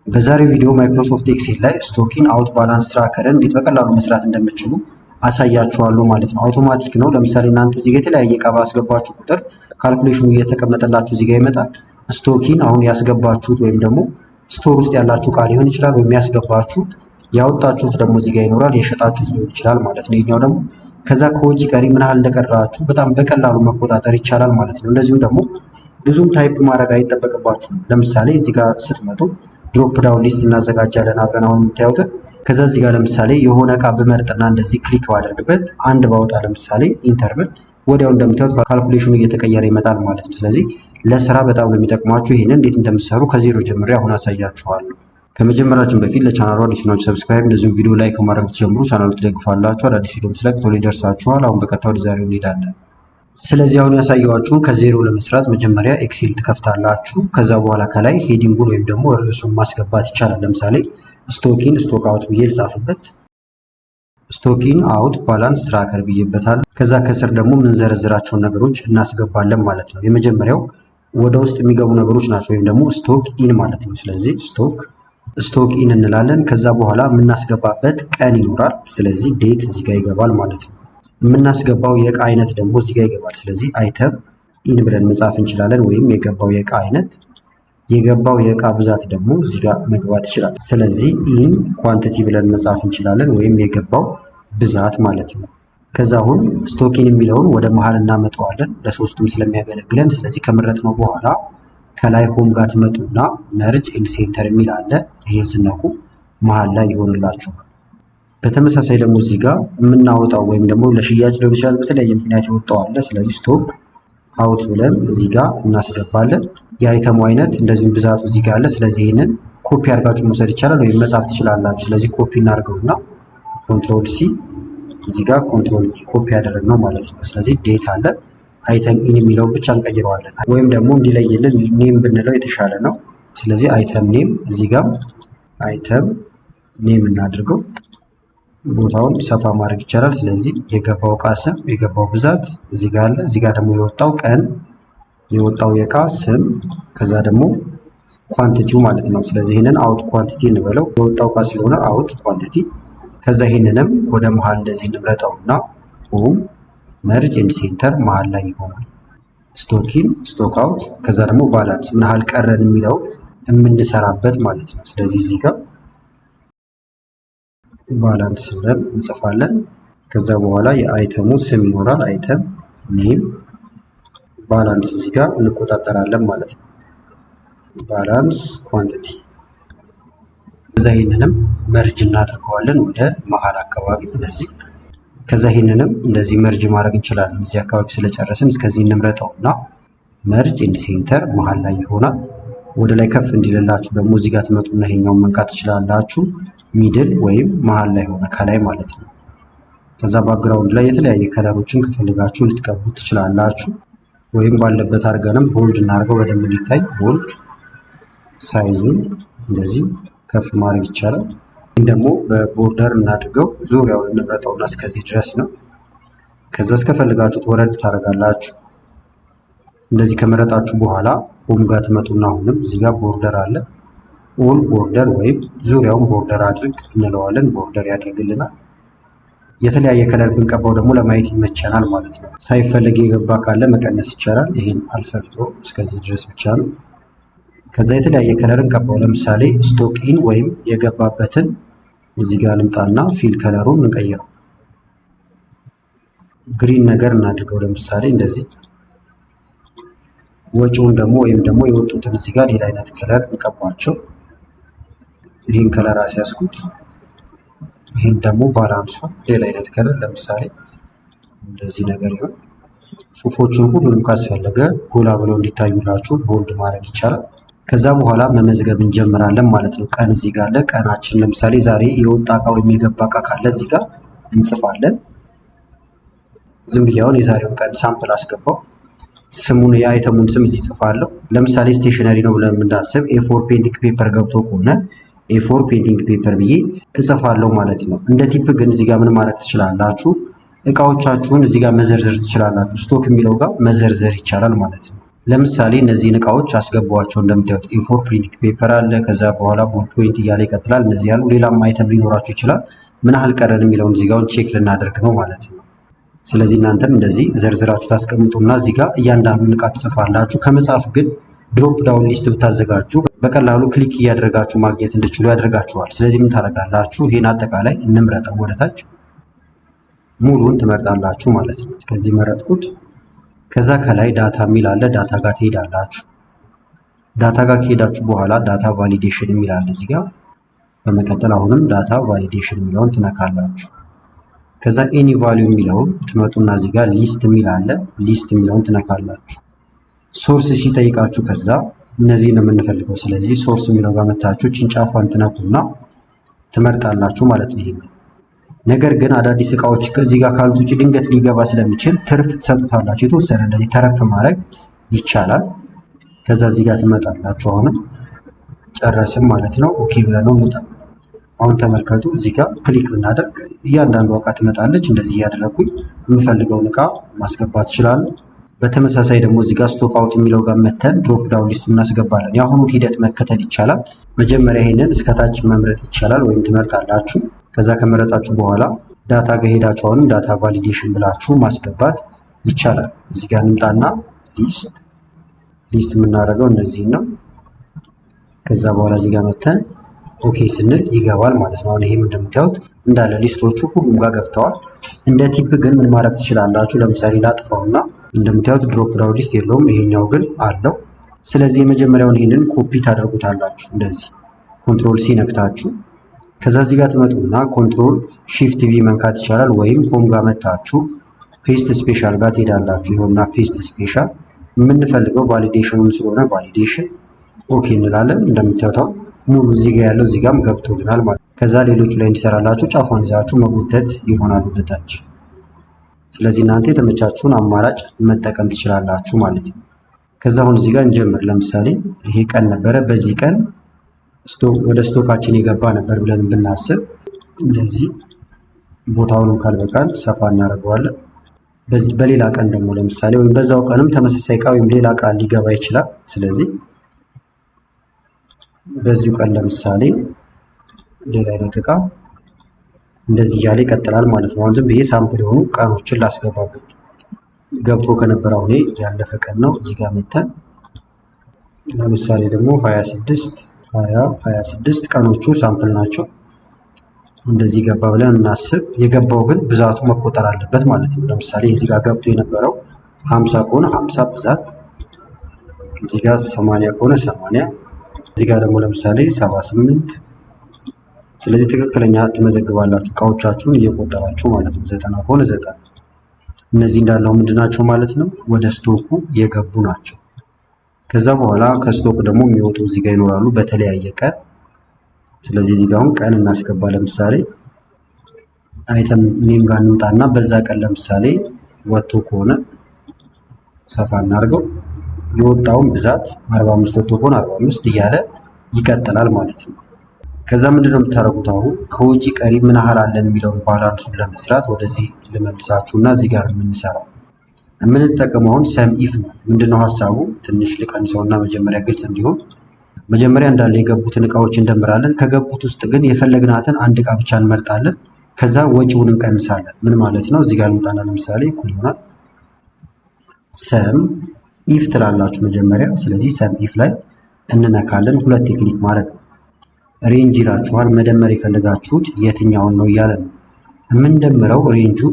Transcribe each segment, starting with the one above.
በዛሬው ቪዲዮ Microsoft Excel ላይ stock in out balance tracker ን እንዴት በቀላሉ መስራት እንደምትችሉ አሳያችኋለሁ ማለት ነው። አውቶማቲክ ነው። ለምሳሌ እናንተ እዚህ ጋር የተለያየ እቃ ባስገባችሁ ቁጥር calculation ኑ እየተቀመጠላችሁ እዚህ ጋር ይመጣል። Stock in አሁን ያስገባችሁት ወይም ደግሞ store ውስጥ ያላችሁ እቃ ሊሆን ይችላል፣ ወይም ያስገባችሁት ያወጣችሁት ደግሞ እዚህ ጋር ይኖራል፣ የሸጣችሁት ሊሆን ይችላል ማለት ነው። ይሄኛው ደግሞ ከዛ ከወጪ ቀሪ ምን ያህል እንደቀራችሁ በጣም በቀላሉ መቆጣጠር ይቻላል ማለት ነው። እንደዚሁም ደግሞ ብዙም type ማድረግ አይጠበቅባችሁም። ለምሳሌ እዚህ ጋር ስትመጡ drop down list እናዘጋጃለን አብረን አሁን የምታዩትን። ከዛ እዚህ ጋር ለምሳሌ የሆነ እቃ ብመርጥና እንደዚህ click ባደርግበት አንድ ባወጣ ለምሳሌ enter ብል ወዲያው እንደምታዩት calculation ኑ እየተቀየረ ይመጣል ማለት ነው። ስለዚህ ለስራ በጣም ነው የሚጠቅሟችሁ። ይህንን እንዴት እንደምትሰሩ ከዜሮ ጀምሬ አሁን አሳያችኋለሁ። ከመጀመራችን በፊት ለቻናሉ አዲስ ናችሁ subscribe፣ እንደዚሁም ቪዲዮ like ማድረግ ትጀምሩ ቻናሉ ትደግፋላችሁ። አዳዲስ ቪዲዮም ስለቅ ቶሎ ይደርሳችኋል። አሁን በቀጥታ ወደ ዛሬው እንሄዳለን። ስለዚህ አሁን ያሳየኋችሁን ከዜሮ ለመስራት መጀመሪያ Excel ትከፍታላችሁ። ከዛ በኋላ ከላይ heading ኡን ወይም ደግሞ ርዕሱን ማስገባት ይቻላል። ለምሳሌ stock in stock out ብዬ ልጻፍበት። Stock in out balance tracker ብዬበታል። ከዛ ከስር ደግሞ የምንዘረዝራቸውን ነገሮች እናስገባለን ማለት ነው። የመጀመሪያው ወደ ውስጥ የሚገቡ ነገሮች ናቸው፣ ወይም ደግሞ stock in ማለት ነው። ስለዚህ stock in እንላለን። ከዛ በኋላ የምናስገባበት ቀን ይኖራል። ስለዚህ date እዚህ ጋር ይገባል ማለት ነው። የምናስገባው የእቃ አይነት ደግሞ እዚህ ጋር ይገባል። ስለዚህ item in ብለን መጻፍ እንችላለን፣ ወይም የገባው የእቃ አይነት። የገባው የእቃ ብዛት ደግሞ እዚህ ጋር መግባት ይችላል። ስለዚህ in quantity ብለን መጻፍ እንችላለን፣ ወይም የገባው ብዛት ማለት ነው። ከዛ አሁን stock in የሚለውን ወደ መሀል እናመጣዋለን ለሶስቱም ስለሚያገለግለን። ስለዚህ ከመረጥነው በኋላ ከላይ home ጋር ትመጡና merge and center የሚል አለ። ይሄን ስትነኩ መሀል ላይ ይሆንላችኋል። በተመሳሳይ ደግሞ እዚህ ጋር የምናወጣው ወይም ደግሞ ለሽያጭ ሊሆን ይችላል፣ በተለያየ ምክንያት የወጣው አለ። ስለዚህ stock out ብለን እዚህ ጋር እናስገባለን። የ item ኡ አይነት እንደዚሁም ብዛቱ እዚህ ጋር አለ። ስለዚህ ይህንን ኮፒ አድርጋችሁ መውሰድ ይቻላል ወይም መጻፍ ትችላላችሁ። ስለዚህ ኮፒ እናድርገውና control C እዚህ ጋር control V copy ያደረግነው ማለት ነው። ስለዚህ date አለ፣ item in የሚለውን ብቻ እንቀይረዋለን፣ ወይም ደግሞ እንዲለይልን name ብንለው የተሻለ ነው። ስለዚህ item name እዚህ ጋር item name እናድርገው። ቦታውን ሰፋ ማድረግ ይቻላል። ስለዚህ የገባው እቃ ስም፣ የገባው ብዛት እዚህ ጋር አለ። እዚህ ጋር ደግሞ የወጣው ቀን፣ የወጣው የእቃ ስም፣ ከዛ ደግሞ quantity ው ማለት ነው። ስለዚህ ይህንን out quantity እንበለው፣ የወጣው እቃ ስለሆነ out quantity። ከዛ ይህንንም ወደ መሀል እንደዚህ እንምረጠውና home merge and center መሀል ላይ ይሆናል። Stock in stock out፣ ከዛ ደግሞ balance ምን ያህል ቀረን የሚለው የምንሰራበት ማለት ነው። ስለዚህ እዚህ ጋር balance ብለን እንጽፋለን። ከዛ በኋላ የ item ኡ ስም ይኖራል። Item name balance እዚህ ጋር እንቆጣጠራለን ማለት ነው። Balance quantity። ከዛ ይህንንም merge እናደርገዋለን ወደ መሀል አካባቢ እንደዚህ። ከዛ ይህንንም እንደዚህ merge ማድረግ እንችላለን። እዚህ አካባቢ ስለጨረስን እስከዚህ እንምረጠው እና merge and center መሀል ላይ ይሆናል። ወደ ላይ ከፍ እንዲልላችሁ ደግሞ እዚህ ጋር ትመጡና ይሄኛውን መንካት ትችላላችሁ። Middle ወይም መሀል ላይ ሆነ ከላይ ማለት ነው። ከዛ background ላይ የተለያየ color ኦችን ከፈለጋችሁ ልትቀቡት ትችላላችሁ። ወይም ባለበት አድርገንም bold እናድርገው በደንብ እንዲታይ። Bold size ኡን እንደዚህ ከፍ ማድረግ ይቻላል። ይህም ደግሞ በ border እናድርገው፣ ዙሪያውን እንምረጠውና እስከዚህ ድረስ ነው። ከዛ እስከፈለጋችሁት ወረድ ታደርጋላችሁ። እንደዚህ ከመረጣችሁ በኋላ home ጋር ትመጡና አሁንም እዚህ ጋር border አለ። All border ወይም ዙሪያውን border አድርግ እንለዋለን። Border ያደርግልናል። የተለያየ color ብንቀባው ደግሞ ለማየት ይመቸናል ማለት ነው። ሳይፈለግ የገባ ካለ መቀነስ ይቻላል። ይህን አልፈልገውም፣ እስከዚህ ድረስ ብቻ ነው። ከዛ የተለያየ color እንቀባው። ለምሳሌ stock in ወይም የገባበትን እዚህ ጋር ልምጣና fill color ኡን እንቀይረው። Green ነገር እናድርገው። ለምሳሌ እንደዚህ። ወጪውን ደግሞ ወይም ደግሞ የወጡትን እዚህ ጋር ሌላ አይነት color እንቀባቸው። ይህን color አስያዝኩት። ይህን ደግሞ balance ኡ ሌላ አይነት color ለምሳሌ እንደዚህ ነገር ይሁን። ጽሁፎቹን ሁሉንም ካስፈለገ ጎላ ብለው እንዲታዩላችሁ bold ማድረግ ይቻላል። ከዛ በኋላ መመዝገብ እንጀምራለን ማለት ነው። ቀን እዚህ ጋር አለ። ቀናችን ለምሳሌ ዛሬ የወጣ እቃ ወይም የገባ እቃ ካለ እዚህ ጋር እንጽፋለን። ዝም ብዬ አሁን የዛሬውን ቀን sample አስገባው። ስሙን የ item ኡን ስም እዚህ ጽፋለሁ። ለምሳሌ stationery ነው ብለን ብናስብ A4 painting paper ገብቶ ከሆነ A4 painting paper ብዬ እጽፋለሁ ማለት ነው። እንደ tip ግን እዚህ ጋር ምን ማድረግ ትችላላችሁ? እቃዎቻችሁን እዚህ ጋር መዘርዘር ትችላላችሁ። Stock የሚለው ጋር መዘርዘር ይቻላል ማለት ነው። ለምሳሌ እነዚህን እቃዎች አስገቧቸው። እንደምታዩት A4 printing paper አለ። ከዛ በኋላ ball point እያለ ይቀጥላል። እነዚህ ያሉ ሌላም item ሊኖራችሁ ይችላል። ምን ያህል ቀረን የሚለውን እዚህ ጋር check ልናደርግ ነው ማለት ነው። ስለዚህ እናንተም እንደዚህ ዘርዝራችሁ ታስቀምጡና እዚህ ጋር እያንዳንዱን እቃ ትጽፋላችሁ። ከመጻፍ ግን drop down list ብታዘጋጁ በቀላሉ click እያደረጋችሁ ማግኘት እንድችሉ ያደርጋችኋል። ስለዚህ ምን ታደርጋላችሁ? ይሄን አጠቃላይ እንምረጠው፣ ወደታች ሙሉን ትመርጣላችሁ ማለት ነው። ከዚህ መረጥኩት። ከዛ ከላይ data የሚል አለ። Data ጋር ትሄዳላችሁ። Data ጋር ከሄዳችሁ በኋላ data validation የሚል አለ እዚህ ጋር። በመቀጠል አሁንም data validation የሚለውን ትነካላችሁ። ከዛ any value የሚለውን ትመጡና እዚህ ጋር list የሚል አለ። List የሚለውን ትነካላችሁ። Source ሲጠይቃችሁ ከዛ እነዚህ ነው የምንፈልገው። ስለዚህ source የሚለው ጋር መታችሁ ጭንጫፏን ትነኩና ትመርጣላችሁ ማለት ነው። ይሄን ነገር ግን አዳዲስ እቃዎች ከዚህ ጋር ካሉት ውጭ ድንገት ሊገባ ስለሚችል ትርፍ ትሰጡታላችሁ። የተወሰነ እንደዚህ ተረፍ ማድረግ ይቻላል። ከዛ እዚህ ጋር ትመጣላችሁ። አሁንም ጨረስም ማለት ነው። Okay ብለን ነው እንወጣ። አሁን ተመልከቱ፣ እዚህ ጋር click ብናደርግ እያንዳንዱ እቃ ትመጣለች። እንደዚህ እያደረኩኝ የምፈልገውን እቃ ማስገባት እችላለሁ። በተመሳሳይ ደግሞ እዚህ ጋር stock out የሚለው ጋር መተን drop down list ኡ እናስገባለን። የአሁኑን ሂደት መከተል ይቻላል። መጀመሪያ ይሄንን እስከታች መምረጥ ይቻላል ወይም ትመርጣላችሁ። ከዛ ከመረጣችሁ በኋላ data ጋር ሄዳችሁ አሁንም data validation ብላችሁ ማስገባት ይቻላል። እዚህ ጋር እንምጣና list የምናደርገው እነዚህን ነው። ከዛ በኋላ እዚህ ጋር መተን okay ስንል ይገባል ማለት ነው። አሁን ይሄም እንደምታዩት እንዳለ list ኦቹ ሁሉም ጋር ገብተዋል። እንደ tip ግን ምን ማድረግ ትችላላችሁ? ለምሳሌ ላጥፋውና እንደምታዩት drop down list የለውም፣ ይሄኛው ግን አለው። ስለዚህ የመጀመሪያውን ይሄንን ኮፒ ታደርጉታላችሁ እንደዚህ control C ነክታችሁ፣ ከዛ እዚህ ጋር ትመጡና control shift V መንካት ይቻላል፣ ወይም home ጋር መታችሁ paste special ጋር ትሄዳላችሁ። ይኸውና paste special፣ የምንፈልገው validation ኑን ስለሆነ validation okay እንላለን። እንደምታዩት ሙሉ እዚህ ጋር ያለው እዚህ ጋርም ገብቶልናል ማለት ነው። ከዛ ሌሎቹ ላይ እንዲሰራላችሁ ጫፏን ይዛችሁ መጎተት ይሆናል ወደታች። ስለዚህ እናንተ የተመቻችሁን አማራጭ መጠቀም ትችላላችሁ ማለት ነው። ከዛ አሁን እዚህ ጋር እንጀምር። ለምሳሌ ይሄ ቀን ነበረ፣ በዚህ ቀን ወደ stock ኣችን የገባ ነበር ብለን ብናስብ እንደዚህ ቦታውንም ካልበቃን ሰፋ እናደርገዋለን። በሌላ ቀን ደግሞ ለምሳሌ ወይም በዛው ቀንም ተመሳሳይ እቃ ወይም ሌላ እቃ ሊገባ ይችላል። ስለዚህ በዚሁ ቀን ለምሳሌ ሌላ አይነት እቃ እንደዚህ እያለ ይቀጥላል ማለት ነው። አሁን ዝም ብዬ sample የሆኑ ቀኖችን ላስገባበት። ገብቶ ከነበረ አሁን ያለፈ ቀን ነው። እዚህ ጋር መተን ለምሳሌ ደግሞ 26፣ 20፣ 26 ቀኖቹ sample ናቸው። እንደዚህ ገባ ብለን እናስብ። የገባው ግን ብዛቱ መቆጠር አለበት ማለት ነው። ለምሳሌ እዚህ ጋር ገብቶ የነበረው 50 ከሆነ 50 ብዛት፣ እዚህ ጋር 80 ከሆነ 80፣ እዚህ ጋር ደግሞ ለምሳሌ 78። ስለዚህ ትክክለኛ ትመዘግባላችሁ እቃዎቻችሁን እየቆጠራችሁ ማለት ነው። 90 ከሆነ 90። እነዚህ እንዳለው ምንድናቸው ማለት ነው? ወደ stock ኡ የገቡ ናቸው። ከዛ በኋላ ከ stock ደግሞ የሚወጡ እዚህ ጋር ይኖራሉ በተለያየ ቀን። ስለዚህ እዚህ ጋር አሁን ቀን እናስገባ። ለምሳሌ item name ጋር እንምጣና በዛ ቀን ለምሳሌ ወጥቶ ከሆነ ሰፋ እናድርገው። የወጣውን ብዛት 45 ወጥቶ ከሆነ 45 እያለ ይቀጥላል ማለት ነው። ከዛ ምንድነው የምታደርጉት? አሁን ከውጪ ቀሪ ምን ያህል አለን የሚለውን balance ኡን ለመስራት ወደዚህ ልመልሳችሁ እና እዚህ ጋር የምንሰራው የምንጠቀመው አሁን sum if ነው። ምንድነው ሀሳቡ? ትንሽ ልቀንሰውና መጀመሪያ ግልጽ እንዲሆን፣ መጀመሪያ እንዳለ የገቡትን እቃዎች እንደምራለን። ከገቡት ውስጥ ግን የፈለግናትን አንድ እቃ ብቻ እንመርጣለን። ከዛ ወጪውን እንቀንሳለን። ምን ማለት ነው? እዚህ ጋር ልምጣና ለምሳሌ እኩል ይሆናል sum if ትላላችሁ መጀመሪያ። ስለዚህ sum if ላይ እንነካለን። ሁለት የ click ማድረግ ነው። Range ይላችኋል። መደመር የፈለጋችሁት የትኛውን ነው እያለ ነው። የምንደምረው range ኡ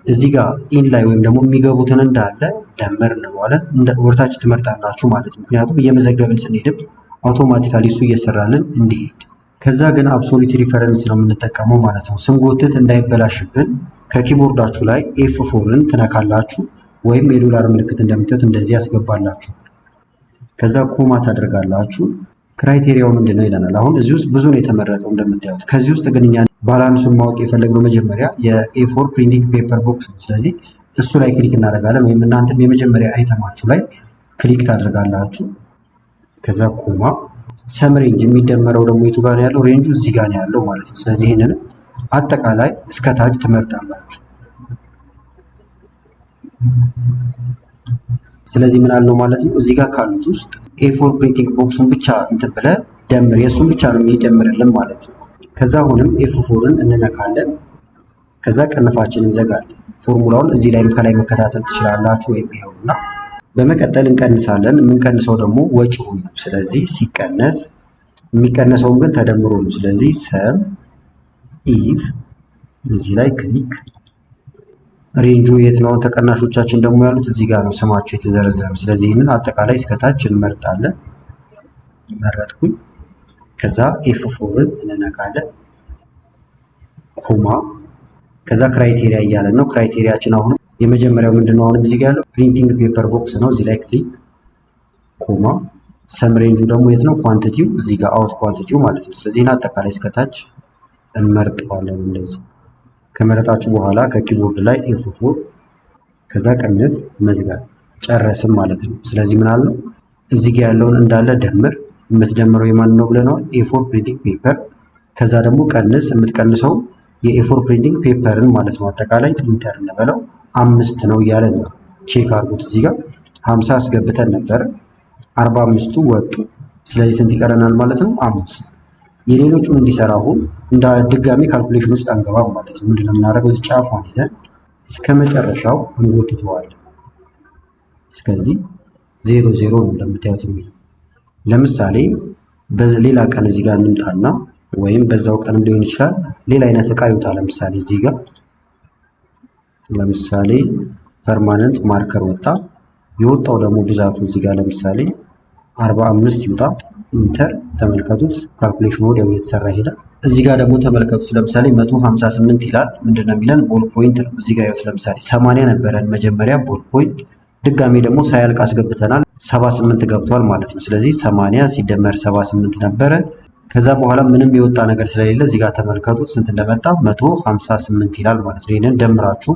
እዚህ ጋር in ላይ ወይም ደግሞ የሚገቡትን እንዳለ ደምር እንለዋለን። ወደታች ትመርጣላችሁ ማለት ነው። ምክንያቱም እየመዘገብን ስንሄድም automatically እሱ እየሰራልን እንዲሄድ። ከዛ ግን absolute reference ነው የምንጠቀመው ማለት ነው። ስንጎትት እንዳይበላሽብን ከ keyboard ኣችሁ ላይ F4 ን ትነካላችሁ ወይም የዶላር ምልክት እንደምታዩት እንደዚህ ያስገባላችሁ። ከዛ comma ታደርጋላችሁ። Criteria ው ምንድን ነው ይለናል። አሁን እዚህ ውስጥ ብዙ ነው የተመረጠው እንደምታዩት። ከዚህ ውስጥ ግን እኛ balance ኡን ማወቅ የፈለግነው መጀመሪያ የ A4 printing paper box ነው። ስለዚህ እሱ ላይ click እናደርጋለን፣ ወይም እናንተም የመጀመሪያ item ኣችሁ ላይ click ታደርጋላችሁ። ከዛ comma፣ sum range የሚደመረው ደግሞ የቱ ጋር ነው ያለው? Range ኡ እዚህ ጋር ነው ያለው ማለት ነው። ስለዚህ ይህንን አጠቃላይ እስከ ታች ትመርጣላችሁ። ስለዚህ ምን አልነው ማለት ነው? እዚህ ጋር ካሉት ውስጥ A4 printing box ኡን ብቻ እንትን ብለህ ደምር፣ የእሱን ብቻ ነው የሚደምርልን ማለት ነው። ከዛ አሁንም F4 ን እንነካለን። ከዛ ቅንፋችን እንዘጋለን። ፎርሙላውን እዚህ ላይም ከላይ መከታተል ትችላላችሁ፣ ወይም ይኸውና። በመቀጠል እንቀንሳለን። የምንቀንሰው ደግሞ ወጪውን ነው። ስለዚህ ሲቀነስ የሚቀነሰውም ግን ተደምሮ ነው። ስለዚህ sum if እዚህ ላይ click፣ range ኡ የት ነው? ተቀናሾቻችን ደግሞ ያሉት እዚህ ጋር ነው ስማቸው የተዘረዘረው። ስለዚህ ይህንን አጠቃላይ እስከታች እንመርጣለን። መረጥኩኝ። ከዛ F4 ን እንነካለን፣ comma፣ ከዛ criteria እያለን ነው። Criteria ችን አሁንም የመጀመሪያው ምንድነው? አሁንም እዚህ ጋር ያለው printing paper box ነው። እዚህ ላይ click፣ comma፣ sum range ኡ ደግሞ የት ነው? Quantity ው እዚህ ጋር out quantity ው ማለት ነው። ስለዚህ ይህን አጠቃላይ እስከታች እንመርጠዋለን። እንደዚህ ከመረጣችሁ በኋላ ከ keyboard ላይ F4፣ ከዛ ቅንፍ መዝጋት፣ ጨረስም ማለት ነው። ስለዚህ ምን አልነው? እዚህ ጋር ያለውን እንዳለ ደምር። የምትደምረው የማን ነው ብለነዋል? A4 printing paper። ከዛ ደግሞ ቀንስ፣ የምትቀንሰው የ A4 printing paper ን ማለት ነው። አጠቃላይ enter እንበለው፣ 5 ነው እያለን ነው። Check አድርጉት። እዚህ ጋር 50 አስገብተን ነበር፣ 45ቱ ወጡ። ስለዚህ ስንት ይቀረናል ማለት ነው? 5። የሌሎቹን እንዲሰራ አሁን እንደ ድጋሚ calculation ውስጥ አንገባም ማለት ነው። ምንድነው የምናደርገው? እዚህ ጫፏን ይዘን እስከ መጨረሻው እንጎትተዋለን። እስከዚህ 0 0 ነው እንደምታዩት የሚለው። ለምሳሌ በሌላ ቀን እዚህ ጋር እንምጣና ወይም በዛው ቀንም ሊሆን ይችላል፣ ሌላ አይነት እቃ ይውጣ። ለምሳሌ እዚህ ጋር ለምሳሌ permanent marker ወጣ። የወጣው ደግሞ ብዛቱ እዚህ ጋር ለምሳሌ 45 ይውጣ። Enter። ተመልከቱት፣ calculation ኑ ወዲያው እየተሰራ ይሄዳል። እዚህ ጋር ደግሞ ተመልከቱት፣ ለምሳሌ 158 ይላል። ምንድነው የሚለን? Ball point ነው። እዚህ ጋር ይኸውት ለምሳሌ 80 ነበረን መጀመሪያ ball point፣ ድጋሜ ደግሞ ሳያልቅ አስገብተናል፣ 78 ገብቷል ማለት ነው። ስለዚህ 80 ሲደመር 78 ነበረ። ከዛ በኋላ ምንም የወጣ ነገር ስለሌለ እዚህ ጋር ተመልከቱት ስንት እንደመጣ፣ 158 ይላል ማለት ነው። ይህንን ደምራችሁ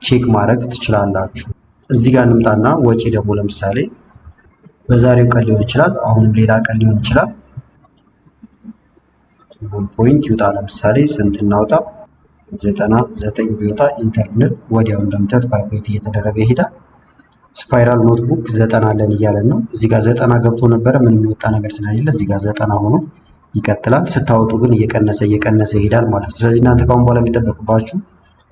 check ማድረግ ትችላላችሁ። እዚህ ጋር እንምጣና ወጪ ደግሞ ለምሳሌ በዛሬው ቀን ሊሆን ይችላል፣ አሁንም ሌላ ቀን ሊሆን ይችላል። Ball point ይውጣ፣ ለምሳሌ ስንት እናውጣ? 99 ቢወጣ enter ብንል ወዲያው እንደምታዩት calculate እየተደረገ ይሄዳል። Spiral notebook 90 አለን እያለን ነው። እዚህ ጋር 90 ገብቶ ነበረ፣ ምንም የወጣ ነገር ስለሌለ እዚህ ጋር 90 ሆኖ ይቀጥላል። ስታወጡ ግን እየቀነሰ እየቀነሰ ይሄዳል ማለት ነው። ስለዚህ እናንተ ካሁን በኋላ የሚጠበቅባችሁ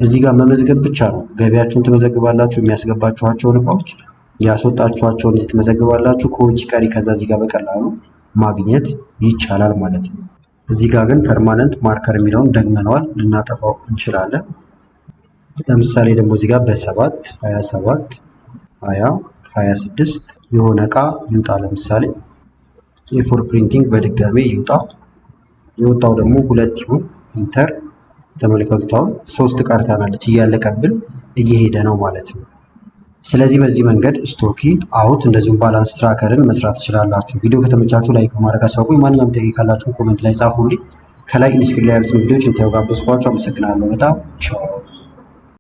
እዚህ ጋር መመዝገብ ብቻ ነው። ገቢያችሁን ትመዘግባላችሁ፣ የሚያስገባችኋቸውን እቃዎች፣ ያስወጣችኋቸውን እዚህ ትመዘግባላችሁ። ከውጭ ቀሪ ከዛ እዚህ ጋር በቀላሉ ማግኘት ይቻላል ማለት ነው። እዚህ ጋር ግን permanent marker የሚለውን ደግመነዋል፣ ልናጠፋው እንችላለን። ለምሳሌ ደግሞ እዚህ ጋር በ7 27 20 26 የሆነ እቃ ይውጣ። ለምሳሌ A4 printing በድጋሜ ይውጣ። የወጣው ደግሞ 2 ይሁን፣ enter። ተመልከቱት። አሁን 3 ቀርታናለች፣ እያለቀብን እየሄደ ነው ማለት ነው። ስለዚህ በዚህ መንገድ stock in out እንደዚሁም balance tracker ን መስራት ትችላላችሁ። ቪዲዮ ከተመቻችሁ like በማድረግ አሳውቁኝ። ማንኛውም ጥያቄ ካላችሁ comment ላይ ጻፉልኝ። ከላይ end screen ላይ ያሉትን ቪዲዮዎች እንድታዩ ጋበዝኳችሁ። አመሰግናለሁ በጣም፣ ቻው።